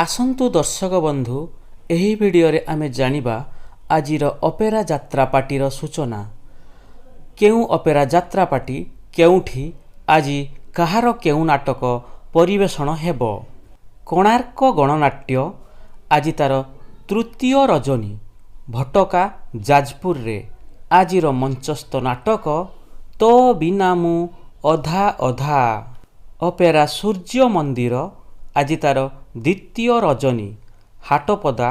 ଆସନ୍ତୁ ଦର୍ଶକ ବନ୍ଧୁ, ଏହି ଭିଡ଼ିଓରେ ଆମେ ଜାଣିବା ଆଜିର ଅପେରା ଯାତ୍ରା ପାର୍ଟିର ସୂଚନା। କେଉଁ ଅପେରା ଯାତ୍ରା ପାର୍ଟି କେଉଁଠି ଆଜି କାହାର କେଉଁ ନାଟକ ପରିବେଷଣ ହେବ। କୋଣାର୍କ ଗଣନାଟ୍ୟ ଆଜି ତାର ତୃତୀୟ ରଜନୀ ଭଟକା ଯାଜପୁରରେ। ଆଜିର ମଞ୍ଚସ୍ଥ ନାଟକ ତୋ ବିନା ମୁଁ ଅଧା ଅଧା। ଅପେରା ସୂର୍ଯ୍ୟ ମନ୍ଦିର ଆଜି ତାର ଦ୍ୱିତୀୟ ରଜନୀ ହାଟପଦା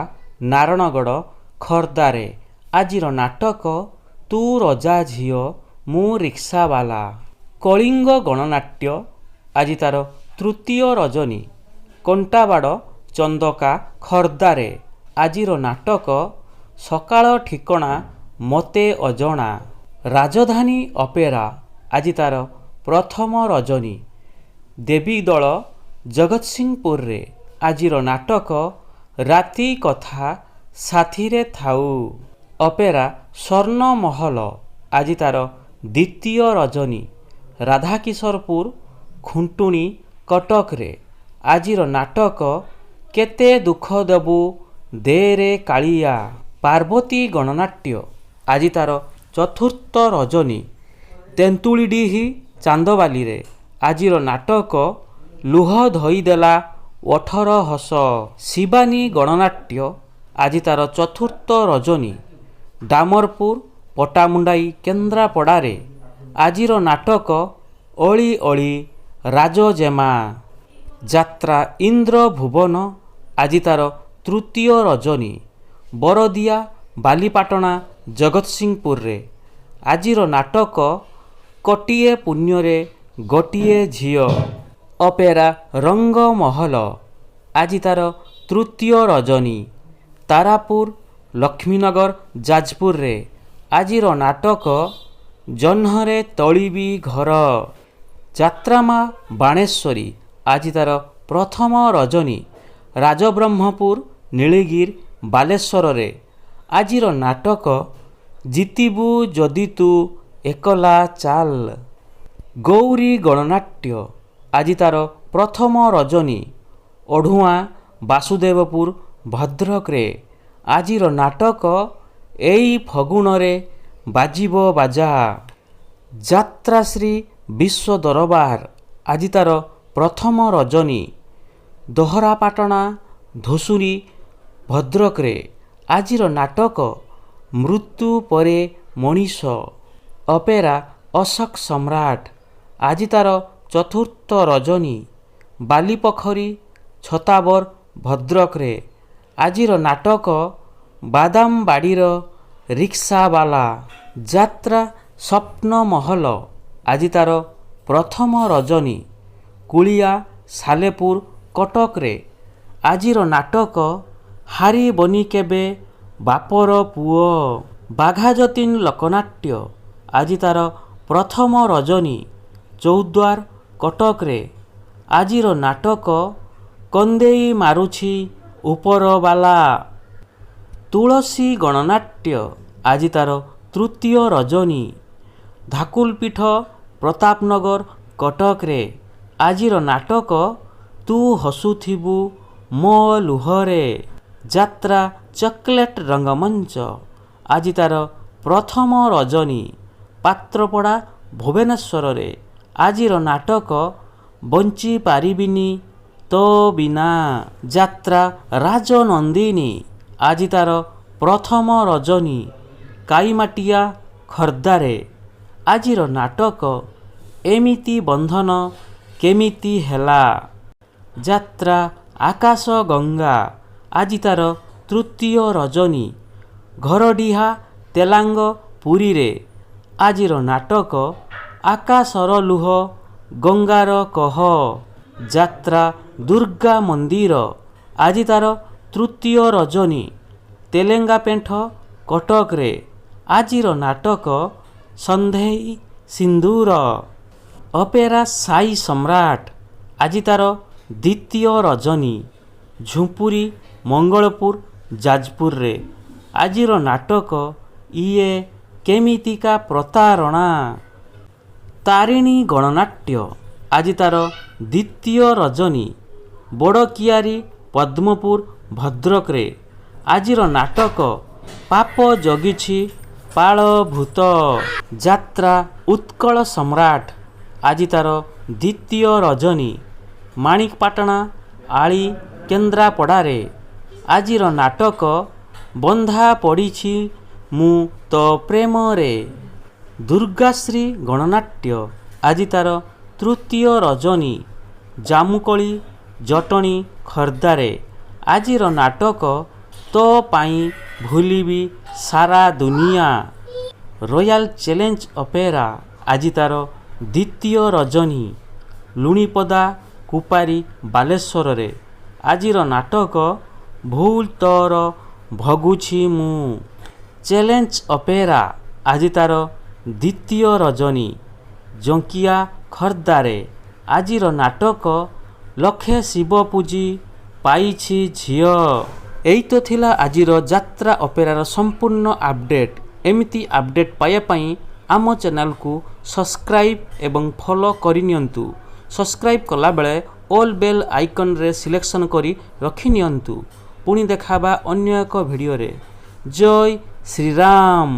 ନାରଣଗଡ଼ ଖୋର୍ଦ୍ଧାରେ। ଆଜିର ନାଟକ ତୁ ରଜା ଝିଅ ମୁଁ ରିକ୍ସାବାଲା। କଳିଙ୍ଗ ଗଣନାଟ୍ୟ ଆଜି ତାର ତୃତୀୟ ରଜନୀ କଣ୍ଟାବାଡ଼ ଚନ୍ଦକା ଖୋର୍ଦ୍ଧାରେ। ଆଜିର ନାଟକ ସକାଳ ଠିକଣା ମୋତେ ଅଜଣା। ରାଜଧାନୀ ଅପେରା ଆଜି ତାର ପ୍ରଥମ ରଜନୀ ଦେବୀଦଳ ଜଗତସିଂହପୁରରେ। ଆଜିର ନାଟକ ରାତି କଥା ସାଥିରେ ଥାଉ। ଅପେରା ସ୍ୱର୍ଣ୍ଣମହଲ ଆଜି ତାର ଦ୍ୱିତୀୟ ରଜନୀ ରାଧାକିଶୋରପୁର ଖୁଣ୍ଟୁଣୀ କଟକରେ। ଆଜିର ନାଟକ କେତେ ଦୁଃଖ ଦେବୁ ଦେରେ କାଳିଆ। ପାର୍ବତୀ ଗଣନାଟ୍ୟ ଆଜି ତାର ଚତୁର୍ଥ ରଜନୀ ତେନ୍ତୁଳିଡିହି ଚାନ୍ଦବାଲିରେ। ଆଜିର ନାଟକ ଲୁହ ଧୋଇଦେଲା ଓଠର ହସ। ଶିବାନୀ ଗଣନାଟ୍ୟ ଆଜି ତାର ଚତୁର୍ଥ ରଜନୀ ଡାମରପୁର ପଟ୍ଟାମୁଣ୍ଡାଇ କେନ୍ଦ୍ରାପଡ଼ାରେ। ଆଜିର ନାଟକ ଅଳି ଅଳି ରାଜଜେମା। ଯାତ୍ରା ଇନ୍ଦ୍ରଭୁବନ ଆଜି ତାର ତୃତୀୟ ରଜନୀ ବରଦିଆ ବାଲିପାଟଣା ଜଗତସିଂହପୁରରେ। ଆଜିର ନାଟକ କୋଟିଏ ପୁଣ୍ୟରେ ଗୋଟିଏ ଝିଅ। ଅପେରା ରଙ୍ଗମହଲ ଆଜି ତାର ତୃତୀୟ ରଜନୀ ତାରାପୁର ଲକ୍ଷ୍ମୀନଗର ଯାଜପୁରରେ। ଆଜିର ନାଟକ ଜହ୍ନରେ ତୋଳିବି ଘର। ଯାତ୍ରା ମା ବାଣେଶ୍ୱରୀ ଆଜି ତାର ପ୍ରଥମ ରଜନୀ ରାଜବ୍ରହ୍ମପୁର ନୀଳଗିରି ବାଲେଶ୍ୱରରେ। ଆଜିର ନାଟକ ଜିତିବୁ ଯଦି ତୁ ଏକଲା ଚାଲ୍। ଗୌରୀ ଗଣନାଟ୍ୟ ଆଜି ତାର ପ୍ରଥମ ରଜନୀ ଅଢୁଆଁ ବାସୁଦେବପୁର ଭଦ୍ରକରେ। ଆଜିର ନାଟକ ଏଇ ଫଗୁଣରେ ବାଜିବ ବାଜା। ଯାତ୍ରାଶ୍ରୀ ବିଶ୍ୱ ଦରବାର ଆଜି ତାର ପ୍ରଥମ ରଜନୀ ଦୋହରାପାଟଣା ଧୁଷୁରୀ ଭଦ୍ରକରେ। ଆଜିର ନାଟକ ମୃତ୍ୟୁ ପରେ ମଣିଷ। ଅପେରା ଅଶୋକ ସମ୍ରାଟ ଆଜି ତାର ଚତୁର୍ଥ ରଜନୀ ବାଲିପୋଖରୀ ଛତାବର ଭଦ୍ରକରେ। ଆଜିର ନାଟକ ବାଦାମବାଡ଼ିର ରିକ୍ସାବାଲା। ଯାତ୍ରା ସ୍ୱପ୍ନମହଲ ଆଜି ତାର ପ୍ରଥମ ରଜନୀ କୁଳିଆ ସାଲେପୁର କଟକରେ। ଆଜିର ନାଟକ ହାରିବନି କେବେ ବାପର ପୁଅ। ବାଘାଯତୀନ ଲୋକନାଟ୍ୟ ଆଜି ତାର ପ୍ରଥମ ରଜନୀ ଚୌଦ୍ୱାର କଟକରେ। ଆଜିର ନାଟକ କନ୍ଦେଇ ମାରୁଛି ଉପରବାଲା। ତୁଳସୀ ଗଣନାଟ୍ୟ ଆଜି ତାର ତୃତୀୟ ରଜନୀ ଧାକୁଲପୀଠ ପ୍ରତାପନଗର କଟକରେ। ଆଜିର ନାଟକ ତୁ ହସୁଥିବୁ ମୋ ଲୁହରେ। ଯାତ୍ରା ଚକୋଲେଟ୍ ରଙ୍ଗମଞ୍ଚ ଆଜି ତାର ପ୍ରଥମ ରଜନୀ ପାତ୍ରପଡ଼ା ଭୁବନେଶ୍ୱରରେ। ଆଜିର ନାଟକ ବଞ୍ଚି ପାରିବିନି ତୋ ବିନା। ଯାତ୍ରା ରାଜନନ୍ଦିନୀ ଆଜି ତାର ପ୍ରଥମ ରଜନୀ କାଇମାଟିଆ ଖୋର୍ଦ୍ଧାରେ। ଆଜିର ନାଟକ ଏମିତି ବନ୍ଧନ କେମିତି ହେଲା। ଯାତ୍ରା ଆକାଶ ଗଙ୍ଗା ଆଜି ତାର ତୃତୀୟ ରଜନୀ ଘରଡିହା ତେଲାଙ୍ଗ ପୁରୀରେ। ଆଜିର ନାଟକ ଆକାଶର ଲୁହ ଗଙ୍ଗାର କୋହ। ଯାତ୍ରା ଦୁର୍ଗା ମନ୍ଦିର ଆଜି ତାର ତୃତୀୟ ରଜନୀ ତେଲେଙ୍ଗାପେଣ୍ଠ କଟକରେ। ଆଜିର ନାଟକ ସନ୍ଧେଇ ସିନ୍ଦୂର। ଅପେରା ସାଇ ସମ୍ରାଟ ଆଜି ତାର ଦ୍ୱିତୀୟ ରଜନୀ ଝୁମ୍ପୁରୀ ମଙ୍ଗଳପୁର ଯାଜପୁରରେ। ଆଜିର ନାଟକ ଇଏ କେମିତିକା ପ୍ରତାରଣା। ତାରିଣୀ ଗଣନାଟ୍ୟ ଆଜି ତାର ଦ୍ୱିତୀୟ ରଜନୀ ବଡ଼କିଆରୀ ପଦ୍ମପୁର ଭଦ୍ରକରେ। ଆଜିର ନାଟକ ପାପ ଜଗିଛି ପାଳ ଭୂତ। ଯାତ୍ରା ଉତ୍କଳ ସମ୍ରାଟ ଆଜି ତାର ଦ୍ୱିତୀୟ ରଜନୀ ମାଣିକପାଟଣା ଆଳି କେନ୍ଦ୍ରାପଡ଼ାରେ। ଆଜିର ନାଟକ ବନ୍ଧା ପଡ଼ିଛି ମୁଁ ତୋ ପ୍ରେମରେ। ଦୁର୍ଗାଶ୍ରୀ ଗଣନାଟ୍ୟ ଆଜି ତାର ତୃତୀୟ ରଜନୀ ଜାମୁକୋଳି ଜଟଣୀ ଖୋର୍ଦ୍ଧାରେ। ଆଜିର ନାଟକ ତୋ ପାଇଁ ଭୁଲିବି ସାରା ଦୁନିଆ। ରୟାଲ ଚ୍ୟାଲେଞ୍ଜ ଅପେରା ଆଜି ତାର ଦ୍ୱିତୀୟ ରଜନୀ ଲୁଣିପଦା କୁପାରୀ ବାଲେଶ୍ୱରରେ। ଆଜିର ନାଟକ ଭୁଲ ତୋର ଭୋଗୁଛି ମୁଁ। ଚ୍ୟାଲେଞ୍ଜ ଅପେରା ଆଜି ତାର ଦ୍ୱିତୀୟ ରଜନୀ ଜଙ୍କିଆ ଖୋର୍ଦ୍ଧାରେ। ଆଜିର ନାଟକ ଲକ୍ଷେ ଶିବ ପୂଜି ପାଇଛି ଝିଅ। ଏଇ ତ ଥିଲା ଆଜିର ଯାତ୍ରା ଅପେରାର ସମ୍ପୂର୍ଣ୍ଣ ଅପଡେଟ୍। ଏମିତି ଅପଡେଟ୍ ପାଇବା ପାଇଁ ଆମ ଚ୍ୟାନେଲକୁ ସବସ୍କ୍ରାଇବ୍ ଏବଂ ଫଲୋ କରିନିଅନ୍ତୁ। ସବସ୍କ୍ରାଇବ୍ କଲାବେଳେ ଅଲ୍ ବେଲ୍ ଆଇକନ୍ରେ ସିଲେକ୍ସନ୍ କରି ରଖିନିଅନ୍ତୁ। ପୁଣି ଦେଖାହେବା ଅନ୍ୟ ଏକ ଭିଡ଼ିଓରେ। ଜୟ ଶ୍ରୀରାମ।